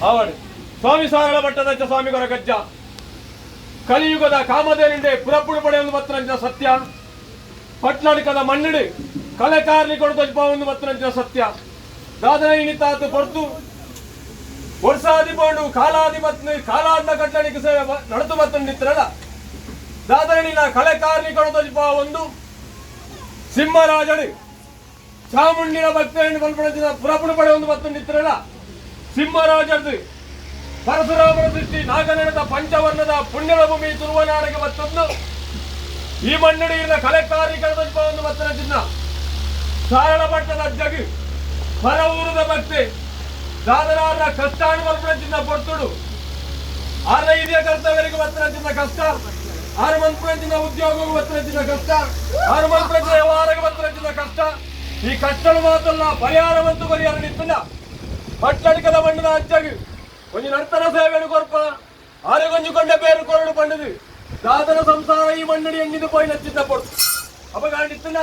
ಆವಡ್ ಸ್ವಾಮಿ ಸಾರಳ ಭಟ್ಟದಜ್ಜ ಸ್ವಾಮಿ ಕೊರಗಜ್ಜ ಕಲಿಯುಗದ ಕಾಮಧೇನುಂಡೆ ಪುರಪುಡು ಪಡೆಯೊಂದು ಬತ್ತನಂಚಿನ ಸತ್ಯ. ಪಟ್ಲಾಡಿಕದ ಮಣ್ಣಿಡು ಕಲೆಕಾರ್ನಿ ಕೊಡು ಒಂದು ಬತ್ತನಂಚಿನ ಸತ್ಯ. ದಾದನ ಇನಿತಾತು ಪೊರ್ತು ವರ್ಷಾದಿ ಪೋಂಡು ಕಾಲಾಧಿಪತ್ನಿ ಕಾಲಾದ ಕಟ್ಟಣಿಗೆ ಸೇವೆ ನಡತು ಬತ್ತಂಡಿತ್ತರಲ್ಲ. ದಾದನಿನ ಕಲೆಕಾರ್ನಿ ಕೊಡು ಒಂದು ಸಿಂಹರಾಜಡು ಚಾಮುಂಡಿನ ಭಕ್ತರನ್ನು ಪಲ್ಪಣಚಿನ ಪುರಪುಡು ಪಡೆ ಒಂದು ಬತ್ತಂಡಿತ್ತರಲ್ಲ. ಸಿಂಹರಾಜರ್ದು ಪರಶುರಾಮನ ಸೃಷ್ಟಿ ನಾಗನಡದ ಪಂಚವರ್ಣದ ಪುಣ್ಯದ ಭೂಮಿ ತುರುವನಾಡಿಗೆ ಮತ್ತೊಂದು ಈ ಮಣ್ಣಡಿಗಿನ ಕಲೆಕಾರಿ ಕಳೆದ ಒಂದು ಮತ್ತನ ಚಿನ್ನ ಸಾರಳ ಪಟ್ಟದ ಜಗು ಪರ ಊರದ ಭಕ್ತಿ ದಾದರಾರ ಕಷ್ಟಾನು ಮಲ್ಪಣ ಪೊರ್ತುಡು ಆರ ಹಿರಿಯ ಕರ್ತವ್ಯರಿಗೆ ಮತ್ತನ ಚಿನ್ನ ಕಷ್ಟ, ಆರು ಮನ್ಪುಣಂಚಿನ ಉದ್ಯೋಗಕ್ಕೆ ಮತ್ತನ ಕಷ್ಟ, ಆರು ಮನ್ಪುಣಂಚಿನ ವ್ಯವಹಾರಕ್ಕೆ ಮತ್ತನ ಕಷ್ಟ. ಈ ಕಷ್ಟಗಳು ಮಾತಲ್ಲ ಪರಿಹಾರವಂತೂ ಪರಿಹಾರ ನಿತ್ತಲ್ಲ. ಪಟ್ಟಡಿಕದ ಮಣ್ಣಿನ ಅಜ್ಜಗು ಒಂಜಿ ನರ್ತನ ಸೇವೆಯನ್ನು ಕೊರ್ಪ ಆರೆ ಕೊಂಜಿ ಕೊಂಡೆ പേರು ಕೊರಡು ಪಂಡದು ದಾದನ ಸಂಸಾರ ಈ ಮಣ್ಣಡಿ ಎಂಗಿದು ಪೋಯಿ ನಚ್ಚಿದ್ದ ಪೊರ್ತು ಅಪಗಾಂಡಿತ್ತನ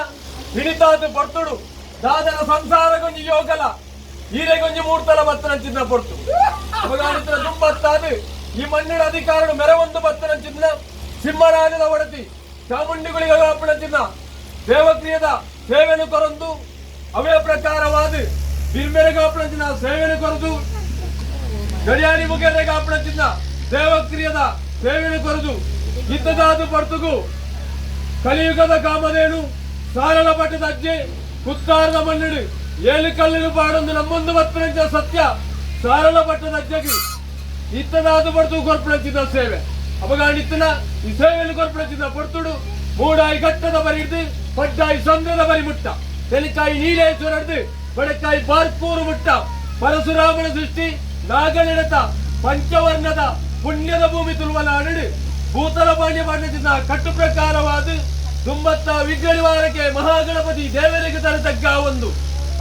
ಹಿಡಿತಾದ ಪೊರ್ತುಡು ದಾದನ ಸಂಸಾರ ಕೊಂಜಿ ಯೋಗಲ ಈರೆ ಕೊಂಜಿ ಮೂರ್ತಲ ಬತ್ತನಂಚಿದ್ದ ಪೊರ್ತು ಅಪಗಾಂಡಿತ್ತನ ದುಂಬತ್ತಾದು ಈ ಮಣ್ಣಿನ ಅಧಿಕಾರನು ಮೆರವೊಂದು ಬತ್ತನಂಚಿದ್ನ ಸಿಂಹರಾಜದ ಒಡತಿ ಚಾಮುಂಡಿಗಳಿಗೆ ಅಪ್ಪಣಂಚಿದ್ನ ದೇವಕ್ರಿಯದ ಸೇವೆಯನ್ನು ಕೊರಂದು ಅವೇ ಪ್ರಕಾರವಾದ ಬಿರ್ಮೆರೆಗೆ ಅಪ್ಪಣಂಚಿನ ಸೇವೆಯನ್ನು ಕೊರದು ಗಡಿಯಾರಿ ಮುಗೆರೆಗೆ ಅಪ್ಪಣಂಚಿದ್ನ ದೇವಕ್ರಿಯದ ಸೇವೆಯನ್ನು ಕೊರದು ಇದ್ದದಾದು ಪರ್ತುಗು ಕಲಿಯುಗದ ಕಾಮಧೇನು ಸಾರಳ ಪಟ್ಟದ ಅಜ್ಜೆ ಕುತ್ತಾರದ ಮಣ್ಣಿಡು ಏಳು ಕಲ್ಲಿನ ಪಾಡೊಂದು ನಮ್ಮೊಂದು ಬತ್ತನಂಚಿನ ಸತ್ಯ. ಸಾರಳ ಪಟ್ಟದ ಅಜ್ಜಗೆ ಇತ್ತದಾದು ಪಡ್ತು ಕೊರ್ಪಣಂಚಿನ ಸೇವೆ ಅಪಗಾಣಿತ್ತನ ಈ ಸೇವೆಯನ್ನು ಕೊರ್ಪಣಂಚಿನ ಪೊರ್ತುಡು ಮೂಡಾಯಿ ಘಟ್ಟದ ಬರಿ ಹಿಡ್ದು ಪಡ್ಡಾಯಿ ಸಂದ್ರದ ಬರಿ ಮುಟ್ಟ ತೆಲಿಕಾಯಿ ನೀಲೇಶ್ವರ ಹಿಡ್ದು ಬಡಕಾಯಿ ಬಾರ್ಕೂರು ಮುಟ್ಟ ಪರಶುರಾಮನ ಸೃಷ್ಟಿ ನಾಗಲಿಡತ ಪಂಚವರ್ಣದ ಪುಣ್ಯದ ಭೂಮಿ ತುಳುವನಾಡು ಭೂತಲ ಪಾಂಡ್ಯ ಪಾಂಡ್ಯದಿಂದ ಕಟ್ಟು ಪ್ರಕಾರವಾದ ದುಂಬತ್ತ ವಿಘ್ನ ಮಹಾಗಣಪತಿ ದೇವರಿಗೆ ತರತಕ್ಕ ಒಂದು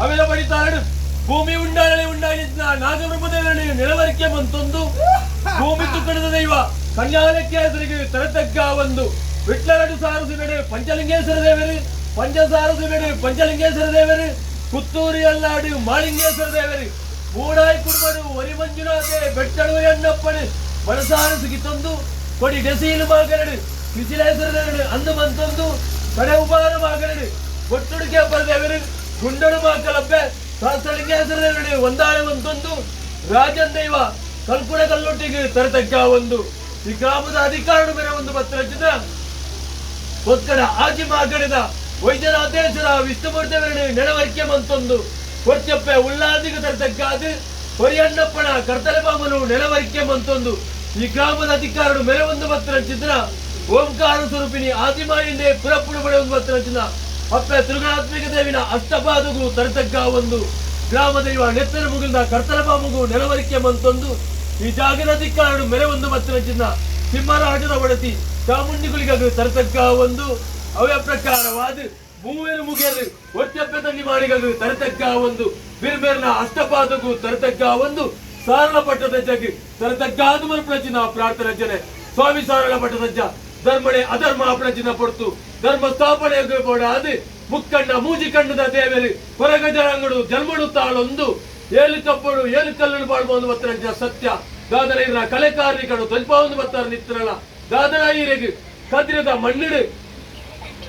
ಅವೆಲ್ಲ ಬಡಿತಾರಡು ಭೂಮಿ ಉಂಡಾಣೆ ಉಂಡಾಣಿದ್ದ ನಾಗಬ್ರಹ್ಮದೇವರನ್ನು ನೆಲವರಿಕೆ ಬಂತೊಂದು ಭೂಮಿ ತುಕ್ಕಣದ ದೈವ ಕನ್ಯಾಲಕ್ಕೆ ತರತಕ್ಕ ಒಂದು ವಿಟ್ಲರಡು ಸಾರಸು ನಡೆ ಪಂಚಲಿಂಗೇಶ್ವರ ದೇವರು, ಪಂಚಸಾರಸು ನಡೆ ಪಂಚಲಿಂಗೇಶ್ವರ ದೇವರು, ಪುತ್ತೂರು ಅಲ್ಲಾಡು ಮಾಳಿಂಗೇಶ್ವರ ದೇವರು, ಮೂಡಾಯಿ ಕುಡುಮಡು ಒರಿ ಮಂಜುನಾಥೆ ಬೆಟ್ಟಡು ಎಣ್ಣಪ್ಪನು ಮನಸಾರಸು ಕಿತ್ತೊಂದು ಕೊಡಿ ಡೆಸೀಲು ಮಾಗರಡು ಕಿಸಿಲೇಶ್ವರ ದೇವರು ಅಂದು ಮಂತೊಂದು ಕಡೆ ಉಪಾರ ಮಾಗರಡು ಒಟ್ಟುಡಿಕೆ ದೇವರು ಗುಂಡಡು ಮಾಕಲಬ್ಬೆ ಸಹಸ್ರಲಿಂಗೇಶ್ವರ ದೇವರು ಒಂದಾಳೆ ಒಂದೊಂದು ರಾಜನ್ ದೈವ ಕಲ್ಕುಡ ಕಲ್ಲೊಟ್ಟಿಗೆ ತರತಕ್ಕ ಒಂದು ಈ ಗ್ರಾಮದ ಅಧಿಕಾರಣ ಮೇಲೆ ಒಂದು ಪತ್ರ ರಚಿತ ಒಕ್ಕಡ ಆಜಿ ಮಾಗಡಿದ ವೈದ್ಯನಾಥೇಶ್ವರ ವಿಷ್ಣುಮೂರ್ತಿಯವರನ್ನು ನೆನವರಿಕೆ ಮಂತೊಂದು ಕೊರ್ಚಪ್ಪೆ ಉಳ್ಳಾದಿಗೆ ತರತಕ್ಕಾದು ಹೊರಿಯಣ್ಣಪ್ಪನ ಕರ್ತಲೆಬಾಮನು ನೆಲವರಿಕೆ ಮಂತೊಂದು ಈ ಗ್ರಾಮದ ಅಧಿಕಾರರು ಮೇಲೆ ಒಂದು ಪತ್ರ ಚಿತ್ರ ಓಂಕಾರ ಸ್ವರೂಪಿಣಿ ಆದಿಮಾಯಿಂದೆ ಪುರಪುಡು ಪಡೆ ಒಂದು ಪತ್ರ ಚಿತ್ರ ಅಪ್ಪೆ ತ್ರಿಗುಣಾತ್ಮಿಕ ದೇವಿನ ಅಷ್ಟಪಾದಗೂ ತರತಕ್ಕ ಒಂದು ಗ್ರಾಮ ದೈವ ನೆತ್ತರ ಮುಗಿಲ್ದ ಕರ್ತಲಬಾಮುಗು ನೆಲವರಿಕೆ ಮಂತೊಂದು ಈ ಜಾಗದ ಅಧಿಕಾರರು ಮೆರೆ ಒಂದು ಪತ್ರ ಚಿನ್ನ ಸಿಂಹರಾಜದ ಒಡತಿ ಚಾಮುಂಡಿಗಳಿಗಾಗಿ ತರತಕ್ಕ ಒಂದು ಅವಯ ಪ್ರಕಾರವಾದ ಮೂವರು ಮುಗಿಯರು ಒಟ್ಟೆಪ್ಪೆ ತಣ್ಣಿ ಮಾಡಿಗಳು ತರತಕ್ಕ ಒಂದು ಬಿರ್ಬೇರ್ನ ಅಷ್ಟಪಾದಗೂ ತರತಕ್ಕ ಒಂದು ಸಾರಳ ಪಟ್ಟದ ಜಗ್ ತರತಕ್ಕಾದ ಮರುಪ್ರಚಿನ ಪ್ರಾರ್ಥನೆ ಜನೆ ಸ್ವಾಮಿ ಸಾರಳ ಪಟ್ಟದಜ್ಜ ಧರ್ಮಣೆ ಅಧರ್ಮ ಪ್ರಚಿನ ಪೊರ್ತು ಧರ್ಮ ಸ್ಥಾಪನೆ ಅದು ಮುಕ್ಕಣ್ಣ ಮೂಜಿ ಕಣ್ಣದ ದೇವರು ಹೊರಗಜರಂಗಡು ಜನ್ಮಡು ತಾಳೊಂದು ಏಳು ಕಪ್ಪಡು ಏಳು ಕಲ್ಲನ್ನು ಬಾಳ್ಬೋದು ಬತ್ತರಂಜ ಸತ್ಯ. ದಾದನ ಇರ ಕಲೆಕಾರ್ನಿಕಡು ತೊಲ್ಪಾವೊಂದು ಬತ್ತರ ನಿತ್ರಲ ದಾದನ ಈರೆಗ್ ಕದ್ರದ ಮಣ್ಣಿಡು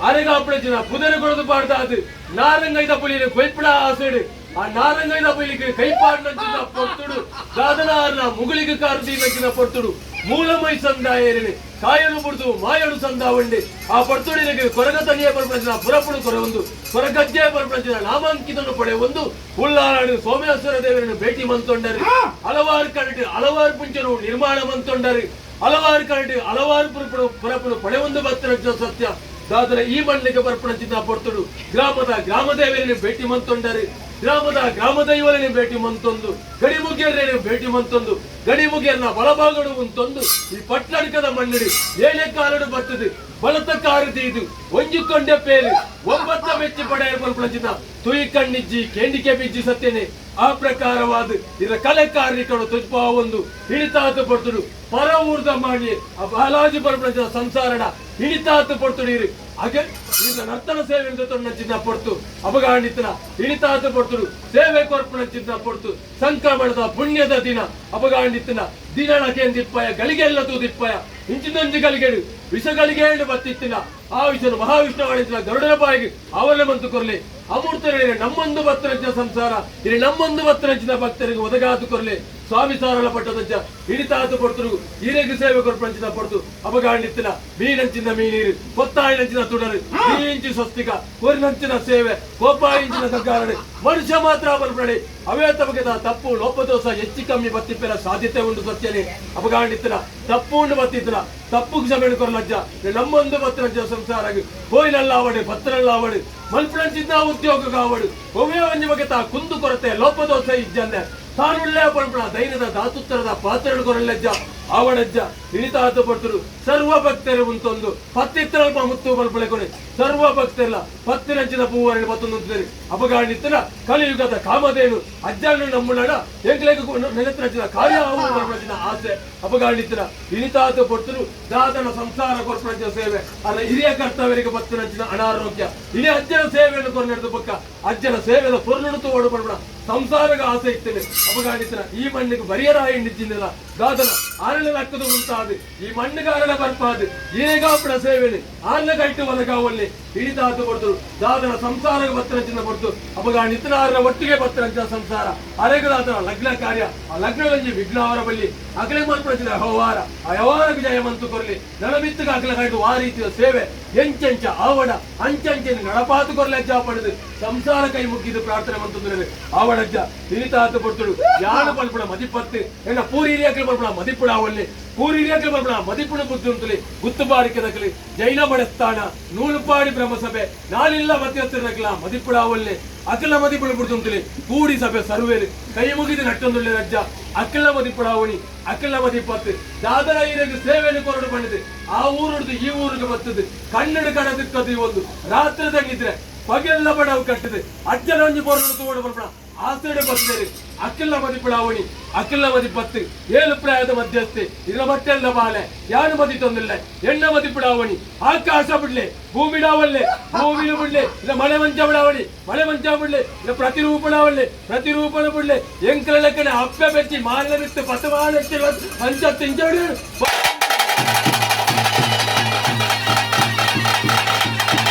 ಅರೆಗಾಪಡಜಿನ ಪುದರು ಕೊಡದು ಪಾಡ್ದಾದು ನಾರಂಗೈದ ಪುಲಿನ ಕೊಯ್ಪಡ ಆಸೆಡು ಆ ನಾರಂಗೈದ ಪುಲಿಗೆ ಕೈಪಾಡಿನಂಚಿನ ಪೊರ್ತುಡು ದಾದನಾರ್ನ ಮುಗುಳಿಗೆ ಕಾರುದೀನಂಚಿನ ಪೊರ್ತುಡು ಮೂಲಮೈ ಸಂದಾಯೇರಿని ಕಾಯಲು ಬುಡ್ದು ಮಾಯಲು ಸಂದಾವಂಡಿ ಆ ಪೊರ್ತುಡಿನಿಗೆ ಕೊರಗ ತನಿಯ ಪರ್ಪಂಚಿನ ಪುರಪುಡು ಕೊರವೊಂದು ಕೊರಗಜ್ಜೆ ಪರ್ಪಂಚಿನ ನಾಮಾಂಕಿತನು ಪಡೆಯೊಂದು ಉಳ್ಳಾಡು ಸೋಮೇಶ್ವರ ದೇವರನ್ನು ಭೇಟಿ ಮಂತೊಂಡರು ಹಲವಾರು ಕರಡು ಹಲವಾರು ಪುಂಚನು ನಿರ್ಮಾಣ ಮಂತೊಂಡರು ಹಲವಾರು ಕರಡು ಹಲವಾರು ಪುರಪುಡು ಪುರಪುಡು ಪಡೆಯೊಂದು ಭಕ್ತರ ಸತ್ಯ. ದಾದರ ಈ ಮಣ್ಣಿಗೆ ಬರ್ಪಣಚಿನ ಪೊರ್ತುಡು ಗ್ರಾಮದ ಗ್ರಾಮದೇವರನ್ನು ಭೇಟಿ ಮಂತೊಂಡರು ಗ್ರಾಮದ ಗ್ರಾಮದೈವರನ್ನು ಭೇಟಿ ಮಂತೊಂದು ಗಡಿ ಮುಗಿಯರನ್ನು ಭೇಟಿ ಮಂತೊಂದು ಗಡಿ ಮುಗಿಯರ್ನ ಬಲಭಾಗಡು ಉಂತೊಂದು ಈ ಪಟ್ಲಡ್ಕದ ಮಣ್ಣಿಡು ಏಳೆ ಕಾಲಡು ಬರ್ತದೆ ಬಲತ ಕಾರು ಇದು ಒಂಜಿಕೊಂಡೆ ಪೇರು ಒಂಬತ್ತ ಮೆಚ್ಚಿ ಪಡೆಯ ಬರ್ಪಣಚಿನ ತುಯಿ ಕಣ್ಣಿಜ್ಜಿ ಕೇಂಡಿಕೆ ಬಿಜ್ಜಿ ಸತ್ಯನೆ ಆ ಪ್ರಕಾರವಾದ ಇದರ ಕಲೆ ಕಾರ್ಮಿಕರು ತುಜ್ಪ ಒಂದು ಹಿಡಿತಾತ ಪಡ್ತುಡು ಪರ ಊರ್ದ ಮಾಡಿ ಆ ಬಾಲಾಜಿ ಬರ್ಪಣಚಿನ ಸಂಸಾರಡ ಹಿಡಿತಾತ ಪಡ್ತುಡು ಇರು ಅಗೆ ಇನ್ನ ನರ್ತನ ಸೇವೆ ತೊಂಡ ಪೊರ್ತು ಅಪಗಾಂಡಿತ್ತನ ಇಳಿತಾದ ಪೊರ್ತುಡು ಸೇವೆ ಕೊರ್ಪುಣಂಚಿನ ಪೊರ್ತು ಸಂಕ್ರಮಣದ ಪುಣ್ಯದ ದಿನ ಅಪಗಾಂಡಿತ್ತನ ದಿನಣ ಕೇಂದಿಪ್ಪಯ ಗಳಿಗೆಲ್ಲ ತೂದಿಪ್ಪಯ ಇಂಚಿನೊಂಜಿ ಗಳಿಗೆಡು ವಿಷಗಳಿಗೆ ಬತ್ತಿತ್ತಿನ ಆ ವಿಷನು ಮಹಾವಿಷ್ಣುವಾಣಿಸಿದ ಗರುಡನ ಬಾಯಿಗೆ ಅವನ ಮಂತು ಕೊರ್ಲಿ ಅಮೂರ್ತರೇ ನಮ್ಮೊಂದು ಭಕ್ತರಂಚಿನ ಸಂಸಾರ ಇಲ್ಲಿ ನಮ್ಮೊಂದು ಭಕ್ತರಂಚಿನ ಭಕ್ತರಿಗೆ ಒದಗಾದು ಕೊರ್ಲಿ ಸ್ವಾಮಿ ಸಾರಳ ಪಟ್ಟದಂಚ ಹಿಡಿತಾತು ಪೊರ್ತರು ಈರೆಗೆ ಸೇವೆ ಕೊರ್ಪಂಚಿನ ಪೊರ್ತು ಅಪಗಾಂಡಿತ್ತಿನ ಮೀನಂಚಿನ ಮೀನೀರು ಕೊತ್ತಾಯಿನಂಚಿನ ತುಡರು ಇಂಚಿ ಸ್ವಸ್ತಿಕ ಕೊರಿನಂಚಿನ ಸೇವೆ ಕೋಪಾಯಿಂಚಿನ ಸಗ್ಗಾರಡೆ ಮನುಷ್ಯ ಮಾತ್ರ ಬಲ್ಪಡಿ ಅವೇ ತಮಗೆ ತಪ್ಪು ಲೋಪದೋಷ ಹೆಚ್ಚು ಕಮ್ಮಿ ಬತ್ತಿಪ್ಪೆರ ಸಾಧ್ಯತೆ ಉಂಟು ಸತ್ಯನೇ. ಅಪಗಾಂಡಿತ್ತಿನ ತಪ್ಪು ಉಂಡು ಬತ್ತಿತ್ತಿನ ತಪ್ಪು ಕ್ಷಮೆ ಕೊರಲಜ್ಜ ನಮ್ಮೊಂದು ಬತ್ತರಂಚಿನ ಸಂಸಾರ ಕೋಯಿಲಲ್ಲಾವಡು ಬತ್ತರಲ್ಲಾವಡು ಮಲ್ಪುಣಂಚಿನ ಉದ್ಯೋಗ ಕಾವಡು ಒಮ್ಮೆ ಒಂಜಿ ಬಗೆತ ಕುಂದು ಕೊರತೆ ಲೋಪದೋಷ ಇಜ್ಜಂದೆ ತಾನುಳ್ಳೇ ಪಂಪಣ ದೈನದ ಧಾತುತ್ತರದ ಪಾತ್ರಗಳು ಕೊರಲೆಜ್ಜ ಆವಡಜ್ಜ ಇಳಿತಾತು ಪಡ್ತರು ಸರ್ವ ಭಕ್ತರು ಉಂತೊಂದು ಪತ್ತಿತ್ತರಲ್ಪ ಮುತ್ತು ಬಲ್ಪಳೆ ಕೊನೆ ಸರ್ವ ಭಕ್ತರಲ್ಲ ಪತ್ತಿನಂಚಿನ ಪೂವರಣೆ ಪತ್ತೊಂದು ಅಪಗಾಣಿತ್ತನ ಕಲಿಯುಗದ ಕಾಮಧೇನು ಅಜ್ಜಾನು ನಮ್ಮುಳಡ ಎಂಕ್ಲೆಗ್ ನೆನೆತ್ತಿನಂಚಿನ ಕಾರ್ಯ ಆವು ಆಸೆ ಅಪಗಾಣಿತ್ತನ ಇಳಿತಾತು ಪಡ್ತರು ದಾದನ ಸಂಸಾರ ಕೊರ್ಪಣಂಚಿನ ಸೇವೆ ಅಲ್ಲ ಹಿರಿಯ ಕರ್ತವ್ಯರಿಗೆ ಪತ್ತಿನಂಚಿನ ಅನಾರೋಗ್ಯ ಇಡೀ ಅಜ್ಜನ ಸೇವೆಯನ್ನು ಕೊರನೆಡ್ದು ಪಕ್ಕ ಅಜ್ಜನ ಸೇವೆದ ಪೊರ್ಲುಡು ಓಡು ಪಡ್ಬಣ ಸಂಸಾರಗ ಆಸೆ ಇತ್ತೇನೆ. ಅಪಗಾಣಿತನ ಈ ಮಣ್ಣಿಗೆ ಬರಿಯರಾಯಿ ನಿಚ್ಚಿಂದಿಲ್ಲ ದಾದನ ಆರಳ ಲಕ್ಕದು ಉಂಟಾದು ಈ ಮಣ್ಣಿಗೆ ಅರಳ ಬರ್ಪಾದು ಏಗಾಪಡ ಸೇವೆನೆ ಆರ್ನ ಕೈಟು ಒಲಗಾವಲ್ಲಿ ಹಿಡಿದಾತು ಕೊಡ್ತರು ದಾದನ ಸಂಸಾರಗ ಬತ್ತರಂಚಿನ ಕೊಡ್ತು ಅಪಗಾಣಿತನ ಆರನ ಒಟ್ಟಿಗೆ ಬತ್ತರಂಚಿನ ಸಂಸಾರ ಅರೆಗದಾತನ ಲಗ್ನ ಕಾರ್ಯ ಆ ಲಗ್ನದಲ್ಲಿ ವಿಘ್ನವರ ಬಲ್ಲಿ ಅಗಲೆ ಮಲ್ಪಡಚಿನ ವ್ಯವಹಾರ ಆ ವ್ಯವಹಾರಕ್ಕೆ ಜಯಮಂತು ಕೊರ್ಲಿ ನಳಮಿತ್ತಗ ಅಗಲ ಕೈಟು ಆ ರೀತಿಯ ಸೇವೆ ಎಂಚೆಂಚ ಆವಡ ಅಂಚಂಚೆ ನಡಪಾತು ಕೊರ್ಲೆ ಅಜ್ಜ ಪಡೆದು ಸಂಸಾರ ಕೈ ಮುಗ್ಗಿದ್ದು ಪ್ರಾರ್ಥನೆ ಮಂತಂದ್ರೆ ಆವಡಜ್ಜ ಹಿರಿತಾತು ಪಡ್ತುಡು ಯಾನು ಪಲ್ಪುಣ ಮದಿಪತ್ತು ಎನ್ನ ಪೂರಿರಿಯಾಕಲು ಪಲ್ಪುಣ ಮದಿಪುಣ ಅವಲ್ಲಿ ಪೂರಿರಿಯಾಕಲು ಪಲ್ಪುಣ ಮದಿಪುಣ ಬುದ್ಧಿ ಗುತ್ತುಬಾರಿಕೆ ದಕಲಿ ಜೈನ ಮಡಸ್ಥಾನ ನೂಲುಪಾಡಿ ಬ್ರಹ್ಮಸಭೆ ನಾಲಿಲ್ಲ ಮಧ್ಯಸ್ಥರಕಲ ಮದಿಪುಣ ಅವಲ್ಲಿ ಅಖಿಲ ಮದಿಪುಣ ಬುಡ್ದುಂತಲಿ ಕೂಡಿ ಸಭೆ ಸರ್ವೇಲಿ ಕೈ ಮುಗಿದು ನಟ್ಟೊಂದುಳ್ಳೆ ರಜ್ಜ ಅಖಿಲ ಮದಿಪುಣಾವಣಿ ಅಖಿಲ ಮದಿಪತ್ತು ದಾದರ ಈರೆಗೆ ಸೇವೆಯನ್ನು ಕೊರಡು ಬಂದಿದೆ ಆ ಊರುಡ್ದು ಈ ಊರಿಗೆ ಬರ್ತದೆ ಕನ್ನಡ ಕಣದಿಕ್ಕದು ಒಂದು ರಾತ್ರಿ ತಂಗಿದ್ರೆ ಪಗೆಲ್ಲ ಬಡವು ಕಟ್ಟದೆ ಅಜ್ಜನ ಒಂಜಿ ಬೋರ್ಡು ತೋಡು ಬರ್ಪಣ ಆಸೆಡೆ ಬರ್ತೇನೆ ಅಖಿಲ ಮದಿಪುಣಾವಣಿ ಅಖಿಲ ಮದಿಪತ್ತು ಏಳು ಪ್ರಾಯದ ಮಧ್ಯಸ್ಥೆ ಇದರ ಮಟ್ಟೆಲ್ಲ ಬಾಲೆ ಯಾನು ಮದಿ ತೊಂದಿಲ್ಲ ಎಣ್ಣ ಮದಿಪುಡಾವಣಿ ಆಕಾಶ ಬಿಡ್ಲೆ ಭೂಮಿಡಾವಲ್ಲೆ ಭೂಮಿನ ಬಿಡ್ಲೆ ಇಲ್ಲ ಮಳೆ ಮಂಚ ಬಿಡಾವಣಿ ಮಳೆ ಮಂಚ ಬಿಡ್ಲೆ ಇಲ್ಲ ಪ್ರತಿರೂಪಣಾವಲ್ಲೆ ಪ್ರತಿರೂಪಣ ಬಿಡ್ಲೆ ಎಂಕಲ ಲೆಕ್ಕನೆ ಅಪ್ಪೆ ಬೆಚ್ಚಿ ಮಾಲ ಬಿತ್ತು ಪತಮಾನ ಅಂಚ ತಿಂಚ